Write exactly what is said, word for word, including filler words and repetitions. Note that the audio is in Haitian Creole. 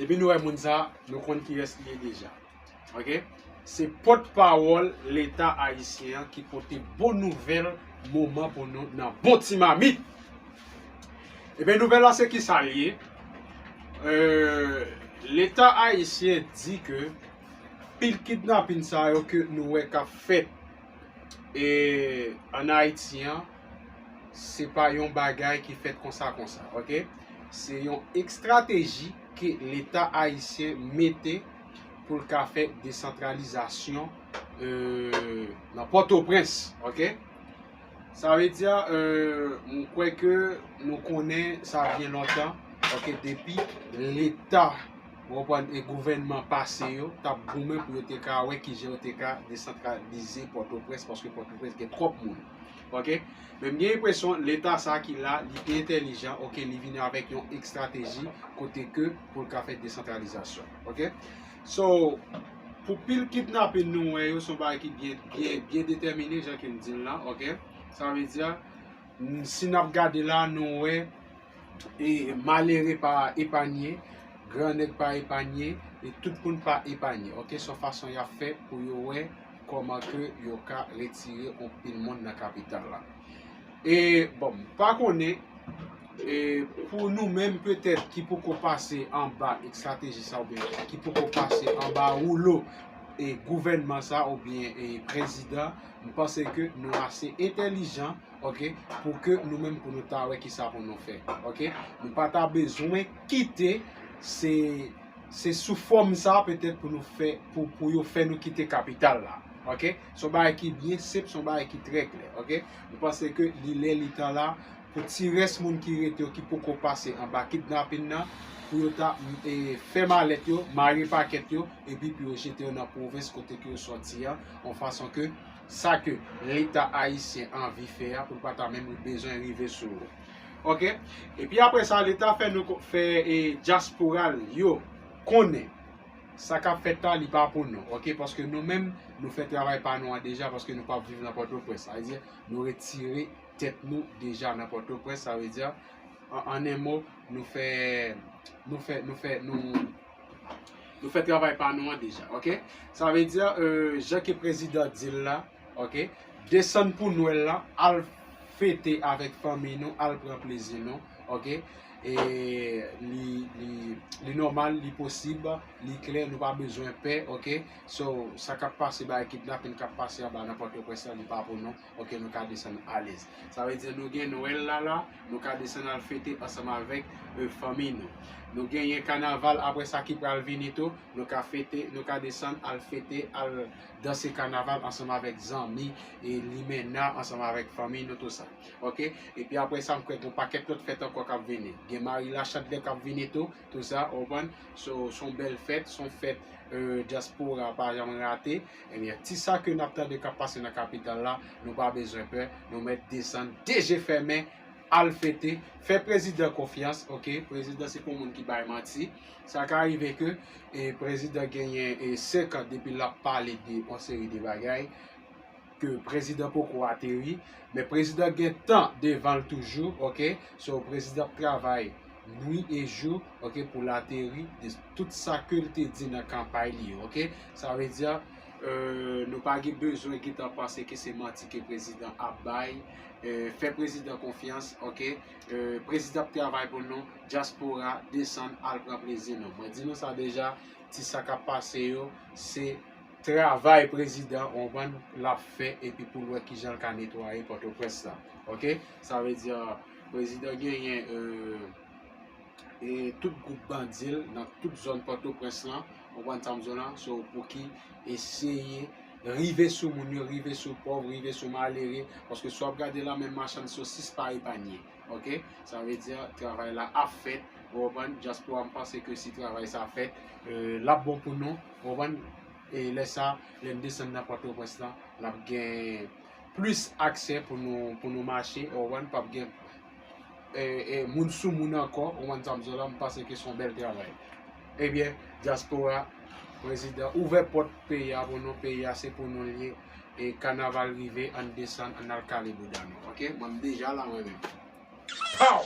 Depi nou wè moun sa, nou konn kiyès li ye deja. Ok? Se pòtpawòl Leta ayisyen an ki pote bon nouvèl moman pou nou nan bon ti mamit. Ebyen, nouvèl la se ki sa l ye? Euh, Leta ayisyen di ke pil kidnapin sa yo ke nou wè k ap fèt e ann Ayiti an, se pa yon bagay ki fèt konsa konsa, ok? Se yon estrateji ke Leta ayisyen mete pou l ka fè desantralizasyon euh, nan Pòtoprens, ok? Sa vle di, euh, mwen kwè ke nou konnen sa byen lontan, ok, depi Leta, w konprann, e gouvènman pase yo t ap goumen pou yo te ka wè kijan yo te ka desantralize Pòtoprens, paske Pòtoprens gen twòp moun. Ok? Men m gen enpresyon Leta sa ki la, li pi entèlijan, ok, li vini avèk yon estrateji kote ke pou l ka fè desantralizasyon. Ok? So, pou pil kidnapin nou wè yo, se yon bagay ki byen, byen, byen detèmine, jan ke m di l la, ok? Sa vle di, n- si n ap gade la, nou wè e malere pa epanye, gran nèg pa epanye, e tout moun pa epanye. Ok, se yon fason y ap fè pou yo wè kòman ke yo ka retire yon pil moun nan kapital la. E bon, m pa konnen, e pou nou menm petèt ki poko pase anba estrateji sa oubyen ki poko pase anba woulo e gouvènman sa oubyen e prezidan, m panse ke nou ase entèlijan, ok, pou ke nou menm pou nou ta wè kisa pou nou fè, ok? Nou pa ta bezwen kite se se sou fòm sa petèt pou nou fè pou, pou yo fè nou kite kapital la, ok? Se yon bagay ki byen senp, se yon bagay ki trè klè, ok? M panse ke li lè li tan la pou ti rès moun ki rete yo ki poko pase anba kidnapin nan, pou yo ta e, fè malèt yo, mare pakèt yo, epi pou yo jete yo nan pwovens kote ke yo sòti an, yon fason ke sa ke Leta ayisyen anvi fè a, pou l pa ta menm bezwen rive sou ou. Ok? Epi apre sa, Leta fè nou ko- fè e, dyaspora l yo konnen sa k ap fèt la, li pa pou nou. Ok? Paske nou menm, nou fè travay pa nou an deja, paske nou p ap viv nan Pòtoprens. Sa vle di, nou retire tèt nou deja nan Pòtoprens. Sa vle di, an, an en mo, nou fè, nou fè, nou fè, nou, nou fè travay pa nou an deja, ok? Sa vle di, euh, jan ke prezidan di l la, ok? Desann pou Nwèl la, al fete avèk fanmi nou, al pran plezi nou, ok? E li, li, li nòmal, li posib, li klè, nou pa bezwen pè, ok? So, sa k ap pase, bagay kidnapin k ap pase anba nan Pòtoprens la, li pa pou nou. Ok, nou ka desann alèz. Sa vle di nou gen Nwèl la la, nou ka desann al fete ansanm avèk euh, fanmi nou. Nou genyen kanaval apre sa ki pral vini tou, nou ka fete, nou ka desann al fete, al danse kanaval ansanm avèk zanmi e limena ansanm avèk fanmi nou tou sa. Ok? Epi apre sa, m kwè gen yon pakèt lòt fèt ankò k ap vini. Gen Mari Lachadlè k ap vini tou, tou sa, ou konprann? So, se yon bèl fèt, se yon fèt euh, dyaspora pa janm rate. Ebyen, ti sa ke n ap tande k ap pase nan kapital la, nou pa bezwen pè, nou mèt desann de je fèmen, al fete, fè prezidan konfyans, ok? Prezidan se pa yon moun ki bay manti. Sa ka rive ke e, prezidan genyen e, senk an depi l ap pale de yon seri de bagay ke prezidan poko ateri, men prezidan gen tan devan l toujou, ok? So, prezidan ap travay nwi e jou, ok, pou l ateri de tout sa ke l te di nan kanpay li yo, ok? Sa vle di, euh, nou pa gen bezwen gentan panse ke se manti ke prezidan ap bay, euh, fè prezidan konfyans, ok? Euh, prezidan ap travay pou nou, dyaspora, desann, al pran plezi nou. Mwen di nou sa deja, ti sa k ap pase yo, se travay prezidan, ou konprann, l ap fè, epi pou l wè kijan l ka netwaye Pòtoprens la. Ok? Sa vle di, euh, prezidan genyen, euh, e tout gwoup bandi l nan tout zòn Pòtoprens lan, ou konprann sa m di w lan, so pou ki eseye rive sou moun yo, rive sou pòv, rive sou malere, paske si w ap gade la, menm machann sosis pa epanye. Ok? Sa vle di, travay la ap fèt, ou konprann, dyaspora m panse ke si travay sa fèt, euh, l ap bon pou nou, ou konprann, e lè sa, lè n desann nan Pòtoprens lan, n ap gen plis aksè pou nou, pou nou mache, ou konprann, p ap gen e, e, moun sou moun ankò, ou konprann sa m di w lan, m panse ke se yon bèl travay. Ebyen, dyaspora, prezidan, ouvè pòt peyi a pou nou, peyi a se pou nou l ye, e kanaval rive, ann desann, ann al kale bouda nou, ok? Mwen m deja la mwen menm. Pow!